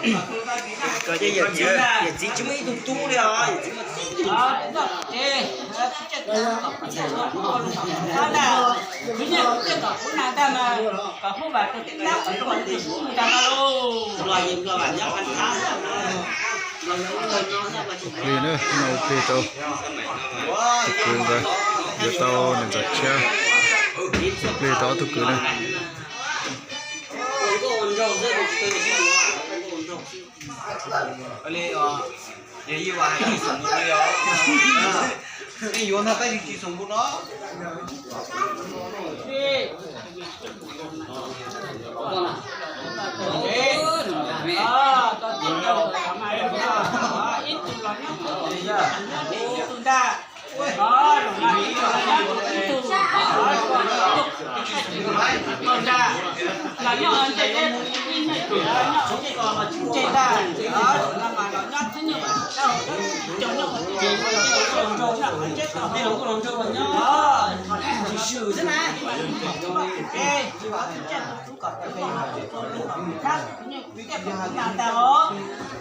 Yawm txiv tsis muaj ib tug tub li os, yawm txiv muaj tib tug. Ua plig na, no ua plig tau, tus kwv ntawd yuav tau niam ntxawm tshiab, ua plig tau ob tug kwv na. Li, yog ib vas hais tsis xoom li os. Nej yuav ntag tab sis tsis xoom npaum no.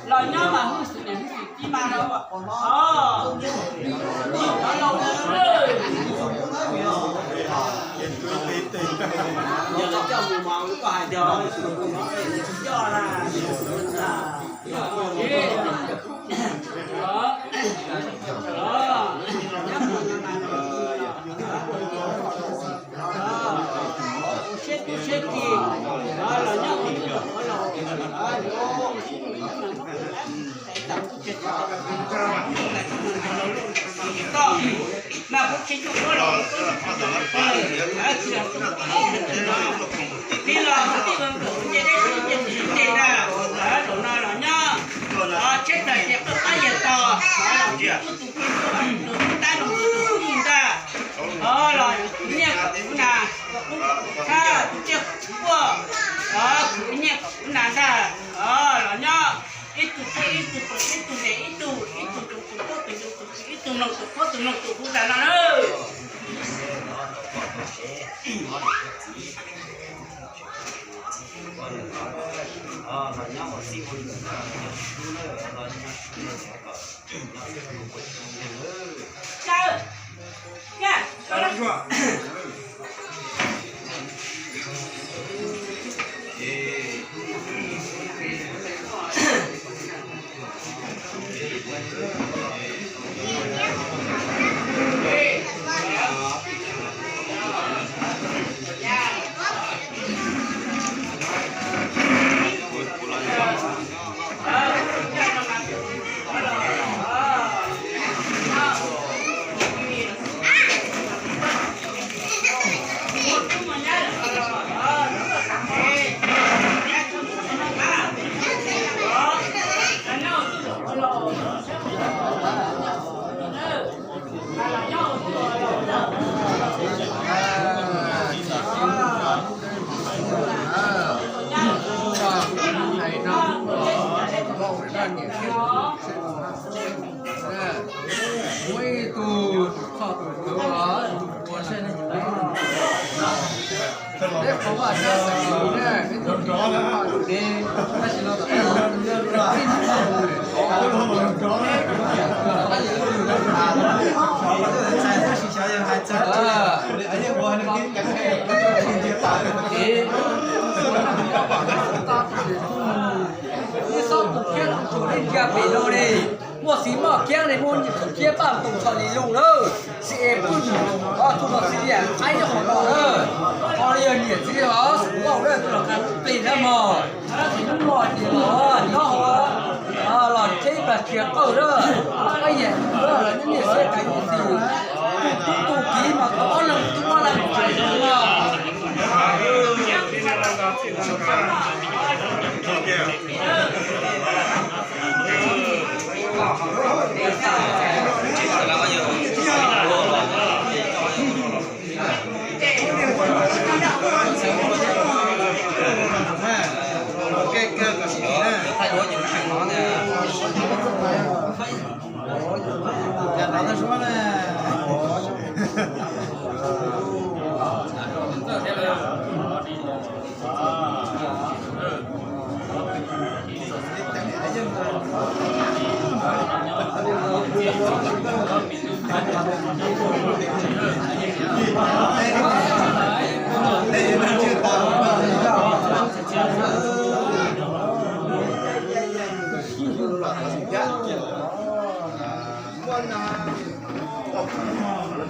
Los nyob mas hwj xwm niam hwj xwm txiv mas los. Yog lawv coj mus mas koj hais tias tsis coj na. Siab tub siab ki, los nyob ua ntsuj ua los. Mas kuv tsis tshua ua los, tsis los tij nce deb tsis nce ntag, zaum no los nyob, tshiab plaws ces qoj qab yawg tos, tus tab no tus tus ntag, los nyiaj kom kuv na, thab tus tiaj kuv quaj, khwv nyiaj kom kuv na ntag, los nyob ib tug tshiab ib tug pem ib tug ntes ib tug, ib tug tus tus quaj tus tus tus ib tug mloog tus quaj tus mloog tus kuv tas no na. Muaj ib tug txhoj tus kwv os, ua saib ne, peb qhov vaj xeeb xeem ne, peb tug rov ne, tab sis no tom qab no, ib xob tus kiab tus tsuas li ntsia pem no li. Muaj xis moj kiab li, muaj niam txiv kiab paj tus txhom li lus lawm. Xi es pwj, o, tus no xi liam qaib nyob qhov no lawm. Ho yog niam txiv os, xeem Paj lawm tus los qab plig na mog. Tab sis hnub no ces los nyob hauv, los tsheb plas tsia qawj lawm. Qaib yam lawm los nyob niam txiv kav niam txiv. Tus kiv mas tau ob leeg tub ob leeg tsev no.